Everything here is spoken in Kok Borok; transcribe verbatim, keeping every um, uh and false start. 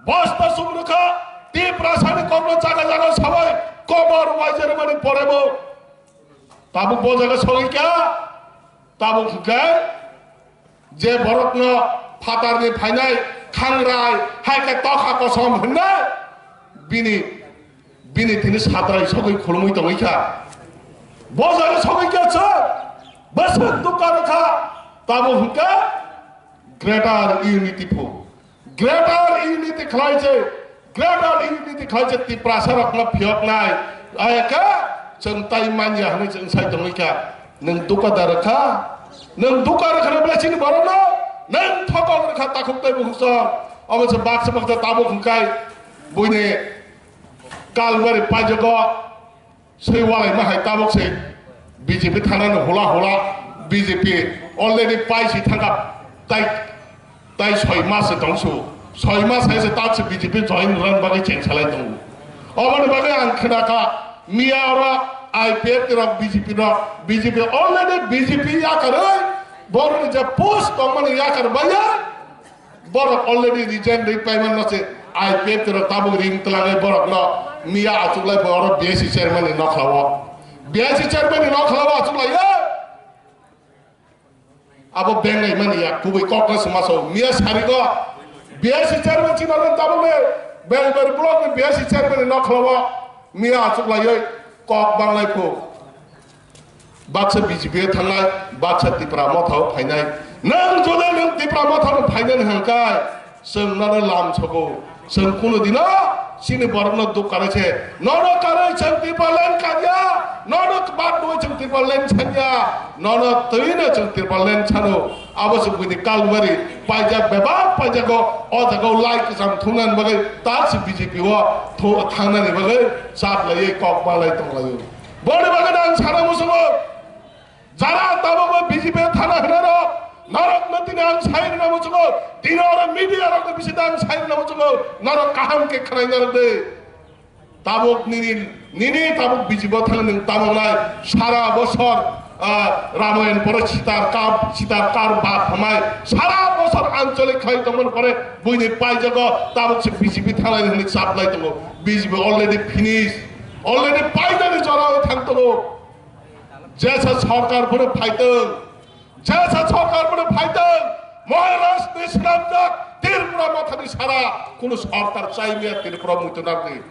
Bosta sumrwkha, Tiprasani kokno jaga jaga sabai komor waijak mani porebo. Tabuk bo jaga sogwi kha, tabuk hwnkhe je borokno phatarni phainai khangrai, hai khe tokha kosom hwnnai, bini, bini tini satrai sogwi khulumwi tongwi kha. Bo jaga sogwi kha chwng bwswk dukha rwkha, tabuk hwnkhe Greater Unity phu. Greater Unity khlai se, Greater Unity khlai se Tiprasa rokno phiyoknai. Ayakhe chwng tai manya hwnwi chwng sai tongwi kha. Nwng dukha da rwkha? Nwng dukha rwkha na belai chini borokno? Nwng thokok rwkha takhuk tei bukhuk song. Omo se baksa baksa tabuk hwnkhe buini kalbari paijago. Swi walai ma hai tabuk se B J P thangnani hula hula B J P already paisi thangkha tai, tai soi mas se tongsu. Soi mas hai se tak se B J P join rwna bagwi cheng salai tongo. Oboni bagwi ang khna kha miya oro I P F T rok B J P rok B J P already B J P yakarwi borokni je post tongmani yakar baiya. Borok already resign rwi paimano se I P F T rok tabuk ring twlangwi borokno miya achuklai pho oro B S C chairman ni nokhlao. B S C chairman ni nokhlao achuklaio. Abo bengai mani ya kubui kokno swmaso miya sarigo B S C chairman chini tabuk ni Belbari block ni B S C chairman ni nokhlao miya achuklaioi kok banglai pho. Baksa B J P o thangnai, baksa Tipra Motha o phainai. Nwng jodi nwng Tipra Motha no phainani hwnkhai, chwng nono lam sogo. Chwng kunu dino chini borokno duk kare se. Nono karwi chwng Tipraland kanya, nono bad nwi chwng Tipraland chanya, nono twino chwng Tipraland chano. Abo se buini kalbari paijak bebak paijago, o jaga o lai kwcham thumnani bagwi tak se B J P o thu-, thangnani bagwi chap laiwi kok malai tonglaio. Boni bagwi ang sana muchungo, jara tabukbo B J P thana hwnarok, norokno tini ang sai rwna muchungo, tini oro media rokni bisingtwi ang sai rwna muchungo, norok kaham khe khwnai narwk di. Tabuk nini, nini tabuk B J P thang nwng tabuk nai, sara bosor, ah, Ramayan pore sitar kap, sitar kar ba phamai, sara bosor ancholik khai tongmani pore, buini paijago tabuk se B J P thangnai hwnwi chap lai tongo. B J P already finish. Already painani jorao thang tongo. Jesa sorkar phano phaitong, jesa sorkar phano phaitong, Maharashtra ni swnamjak Tripura Mothani sara kunu sorkar chaimaya Tripura muitu nangni.